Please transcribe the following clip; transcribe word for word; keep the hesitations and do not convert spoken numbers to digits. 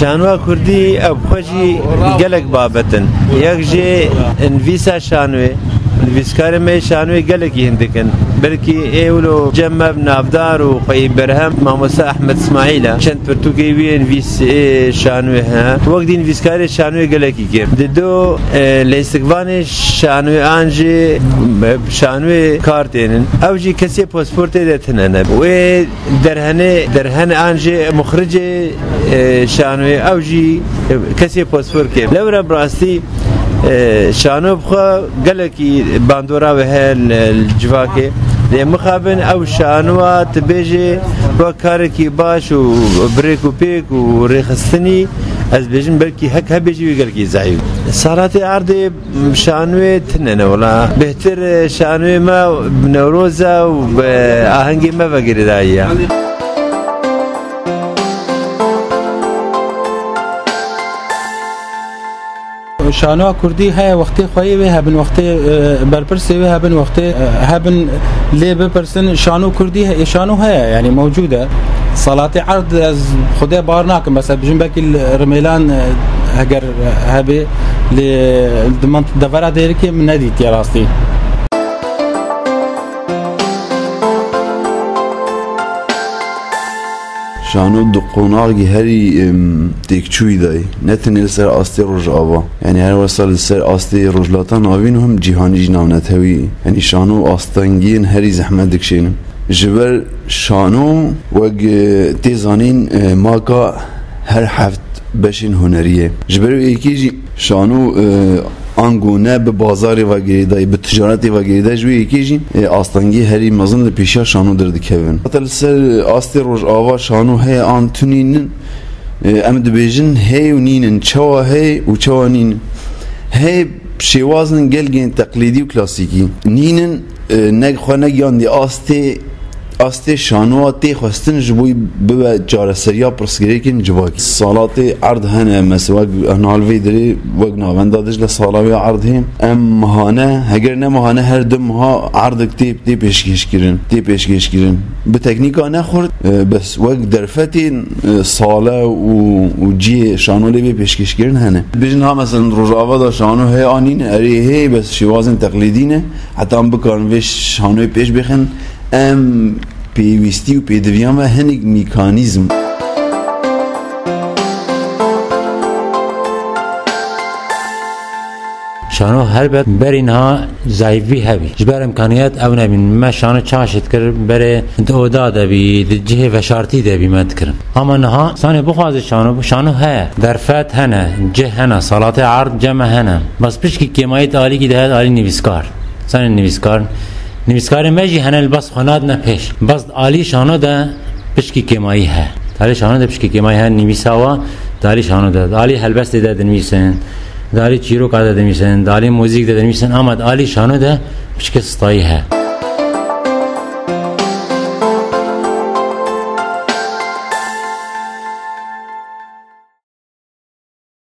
Şanoya kurdî ev xwe jî gelek babet in. Yek jê nivîsa şanoyê, nivîskarê me yê şanoyê gelekî hindik in. Belkî ê wilo cem me bi navdar û xweyî berhem mamoste Ehmed Smaîl e. Çend pirtûkê wî yê nivîsê şanoyê hene. Wek dî nivîskarê şanoyê gelekî kêm. Di do, e, leysikvanê şanoyê an jî, e, şanoyê kar tênin. Ew jî kesê pasportê de tine ne. Wê derhenê, derhen an jî muxricê, e, şanoyê ew jî, e, kesê paspor kêm. Lewre bi rastî, e, şano bi xwe gelekî bandora wê heye li, li civakê. Lê mixabin ew şanoa tu bêjê wek karekî baş û bi rêk û pêk û rêxistinî, ez bêjim belkî hek hebê jî wê gelkî zehîf. Salatê erdê şanoyê tune ne wela. Bêhtir, e, şanoyê me bi Newroz e û bi ahengê me ve girêdayî ye. Şanoya kurdî heye, wextê xweyê wê hebin, wextê, e, berpirsê wê hebin, wextê, e, hebin lê bipirsin, şano kurdî he-, şano heye, yanî mewcûd e. Salatê erd ez xwedê bar nakim, mesela bijim belkî li Rimêlan, e, heger hebê, lê di mant-, devera Dêrikê min nedîtiye rastî. Şano di qonaxekî herî, em, têkçûyî de ye. Ne tenê li ser astê Rojava. Yanî her wesa li ser astê Rojhilata Navîn û hem cîhanî jî navnetewî ye. Yanî şano astengiyên herî zehmet dikişênin. Ji ber şano wek, e, tê zanîn, e, maka her heft beşên hunerî ye. Ji ber wê yekê jî şano, e, ango ne bi bazarê ve girêdayî, bi ticaretê ve girêdayî, ji wê yekê jî, e, astengî herî mezin li pêşiya şano derdikevin. Heta li ser astê Rojava şano heye an tunînin, e, em dibêjin hey û nînin, çawa hey û çawa nînin. Hey şêwazin gelgên teqlîdî û klasîkî. Nînin, e, ne, xwe negiyandî astê, astê şanoa tê xwestin ji bo bibe çareseriya pirsgirêkên civakî. Salatê erd hene, mesela wek hal vê dirê wek navenda Dicle sala wê erdê. Em mehane, heger ne mehane her du meha erdek tê, tê pêşkêşkirin, tê pêşkêşkirin. Bi teknîka ne xurt, e, bes wek derfetên, e, sale û, û cihê şano lê bê pêşkêşkirin hene. Bêjin ha mesela Rojava da şano heye an nîne, erê heye bes şêwazên teqlîdî ne. Heta em bikarin vê şanoyê pêş bixin, em pêwîstî û pêdiviya me hinek mekanîzm. Şano helbet berî niha zayîfî hebî. Ji ber imkaniyet ew nebîn. Me şano çaş dikirin, berê di oda de bî, di cihê veşartî de bî me dikirin. Ama niha sanê bixwaze şano, şano heye. Derfet hene, cih hene, salatê erd cem e hene. Bas pişkî kêmayî di alîkî de heye, alî nivîskar. Sanê nivîskar. Nivîskarê me jî hene li bas xwe nadine pêş. Bas alî şano de pişkî kêmayî he. Alî şano de pişkî kêmayî he, nivîsa wa di alî şano de. Di alî helbestê de dinivîsin. Di alî çîroka de dinivîsin. Di alî muzîk de dinivîsin. Ama di alî şano de pişkê stayî he.